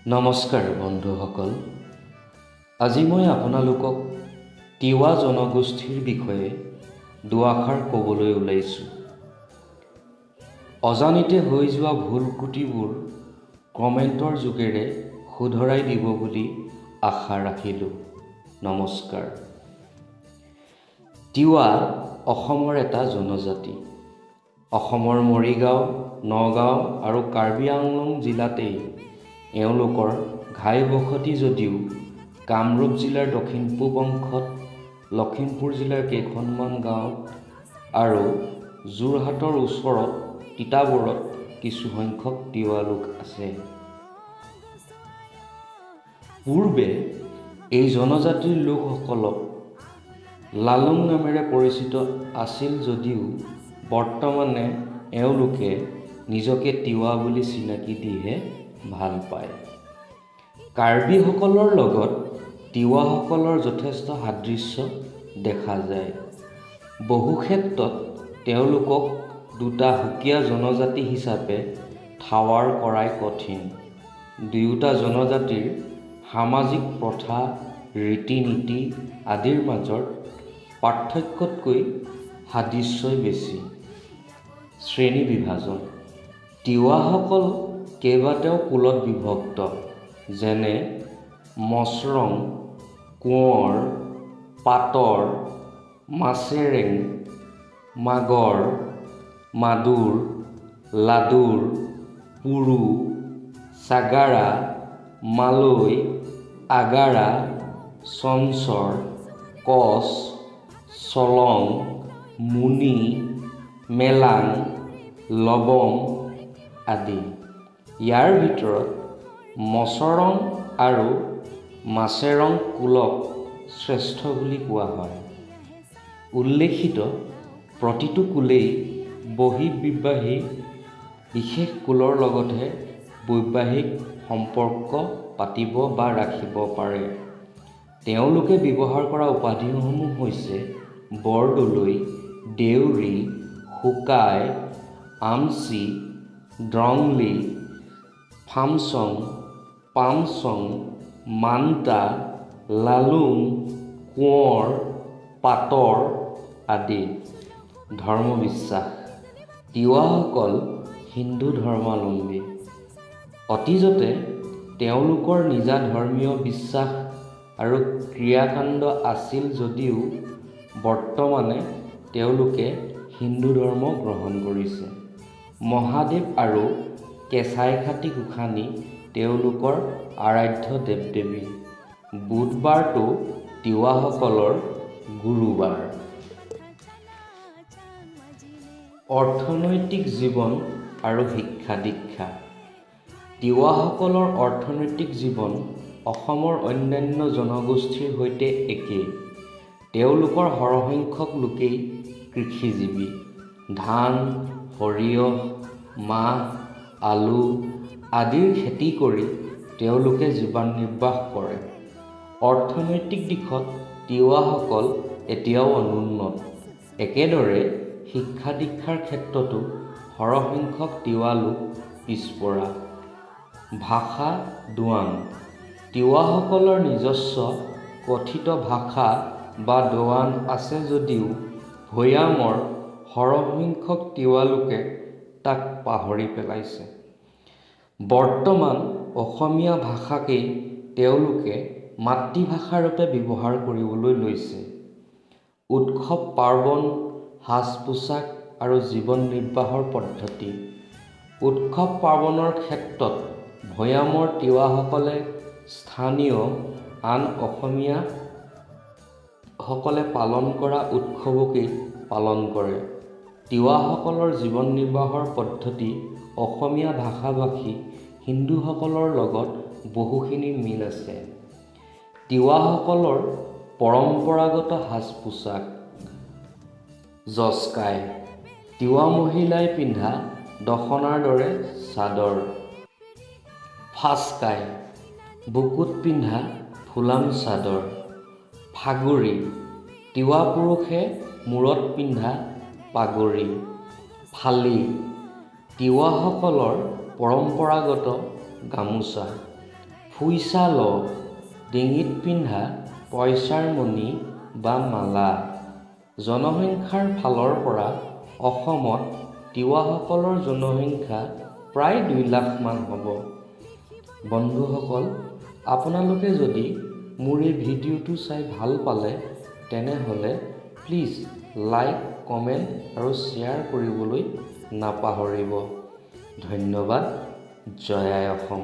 নমস্কাৰ বন্ধুসকল, আজি মই আপোনালোকক তিৱা জনগোষ্ঠীৰ বিষয়ে দুআষাৰ ক'বলৈ ওলাইছোঁ। অজানিতে হৈ যোৱা ভুল ক্ৰুটিবোৰ কমেণ্টৰ যোগেৰে শুধৰাই দিব বুলি আশা ৰাখিলোঁ। নমস্কাৰ। তিৱা অসমৰ এটা জনজাতি। অসমৰ মৰিগাঁও, নগাঁও আৰু কাৰ্বি আংলং জিলাতেই এওঁলোকৰ ঘাই বসতি যদিও কামৰূপ জিলাৰ দক্ষিণ পূব অংশত, লখিমপুৰ জিলাৰ কেইখনমান গাঁৱত আৰু যোৰহাটৰ ওচৰত তিতাবৰত কিছুসংখ্যক তিৱা লোক আছে। পূৰ্বে এই জনজাতিৰ লোকসকলক লালুং নামেৰে পৰিচিত আছিল যদিও বৰ্তমানে এওঁলোকে নিজকে তিৱা বুলি চিনাকি দিহে ভাল পায়। কাৰ্বিসকলৰ লগত তিৱাসকলৰ যথেষ্ট সাদৃশ্য দেখা যায়। বহু ক্ষেত্ৰত তেওঁলোকক দুটা সুকীয়া জনজাতি হিচাপে ঠাৱৰ কৰাই কঠিন। দুয়োটা জনজাতিৰ সামাজিক প্ৰথা, ৰীতি-নীতি আদিৰ মাজত পাৰ্থক্যতকৈ সাদৃশ্যই বেছি। শ্ৰেণী বিভাজন। তিৱাসকল কেইবাটাও কুলত বিভক্ত, যেনে মছৰং, কোঁৱৰ, পাটৰ, মাছেৰেং, মাগৰ, মাদুৰ, লাদুৰ, পুৰু, চাগাৰা, মালৈ, আগাৰা, চঞ্চৰ, কচ, চলং, মুনি, মেলাং, লবম আদি। ইয়াৰ ভিতৰত মছৰং আৰু মাছেৰং কুলক শ্ৰেষ্ঠ বুলি কোৱা হয়। উল্লেখিত প্ৰতিটো কুলেই বহিৰ্বিবাহী বিশেষ কুলৰ লগতহে বৈবাহিক সম্পৰ্ক পাতিব বা ৰাখিব পাৰে। তেওঁলোকে ব্যৱহাৰ কৰা উপাধিসমূহ হৈছে বৰদলৈ, দেউৰী, শুকাই, আমচি, দ্ৰংলি, ফামচং, পামচং, মান্তা, লালুং, কোঁৱৰ, পাটৰ আদি। ধৰ্মবিশ্বাস। তিৱাসকল হিন্দু ধৰ্মাৱলম্বী। অতীজতে তেওঁলোকৰ নিজা ধৰ্মীয় বিশ্বাস আৰু ক্ৰিয়াকাণ্ড আছিল যদিও বৰ্তমানে তেওঁলোকে হিন্দু ধৰ্ম গ্ৰহণ কৰিছে। মহাদেৱ আৰু কেঁচাইখাতী গোসাঁনী তেওঁলোকৰ আৰাধ্য দেৱ-দেৱী। বুধবাৰটো তিৱাসকলৰ গুৰুবাৰ। অৰ্থনৈতিক জীৱন আৰু শিক্ষা-দীক্ষা। তিৱাসকলৰ অৰ্থনৈতিক জীৱন অসমৰ অন্যান্য জনগোষ্ঠীৰ সৈতে একে। তেওঁলোকৰ সৰহসংখ্যক লোকেই কৃষিজীৱী। ধান, সৰিয়হ, মাহ, আলু আদিৰ খেতি কৰি তেওঁলোকে জীৱন নিৰ্বাহ কৰে। অৰ্থনৈতিক দিশত তিৱাসকল এতিয়াও অনুন্নত। একেদৰে শিক্ষা-দীক্ষাৰ ক্ষেত্ৰতো সৰহসংখ্যক তিৱা লোক পিছপৰা। ভাষা দোৱান। তিৱাসকলৰ নিজস্ব কথিত ভাষা বা দোৱান আছে যদিও ভৈয়ামৰ সৰহসংখ্যক তিৱা লোকে তাক পাহৰি পেলাইছে। বৰ্তমান অসমীয়া ভাষাকেই তেওঁলোকে মাতৃভাষাৰূপে ব্যৱহাৰ কৰিবলৈ লৈছে। উৎসৱ-পাৰ্বণ, সাজ-পোছাক আৰু জীৱন নিৰ্বাহৰ পদ্ধতি। উৎসৱ-পাৰ্বণৰ ক্ষেত্ৰত ভৈয়ামৰ তিৱাসকলে স্থানীয় আন অসমীয়াসকলে পালন কৰা উৎসৱকেই পালন কৰে। তিৱাসকলৰ জীৱন নিৰ্বাহৰ পদ্ধতি অসমীয়া ভাষা-ভাষী হিন্দুসকলৰ লগত বহুখিনি মিল আছে। তিৱাসকলৰ পৰম্পৰাগত সাজ-পোছাক। জচকাই তিৱা মহিলাই পিন্ধা দখনাৰ দৰে চাদৰ। ফাচকাই বুকুত পিন্ধা ফুলাম চাদৰ। ফাগুৰি তিৱা পুৰুষে মূৰত পিন্ধা পাগুৰি। ফালি তিৱাসকলৰ পৰম্পৰাগত গামোচা। ফুইচা ল, ডিঙিত পিন্ধা পইচাৰ মণি বা মালা। জনসংখ্যাৰ ফালৰ পৰা অসমত তিৱাসকলৰ জনসংখ্যা প্ৰায় 2 লাখমান হ'ব। বন্ধুসকল, আপোনালোকে যদি মোৰ এই ভিডিঅ'টো চাই ভাল পালে, তেনেহ'লে প্লিজ লাইক, কমেণ্ট আৰু শ্বেয়াৰ কৰিবলৈ নাপাহৰিব। ধন্যবাদ। জয় আই অসম।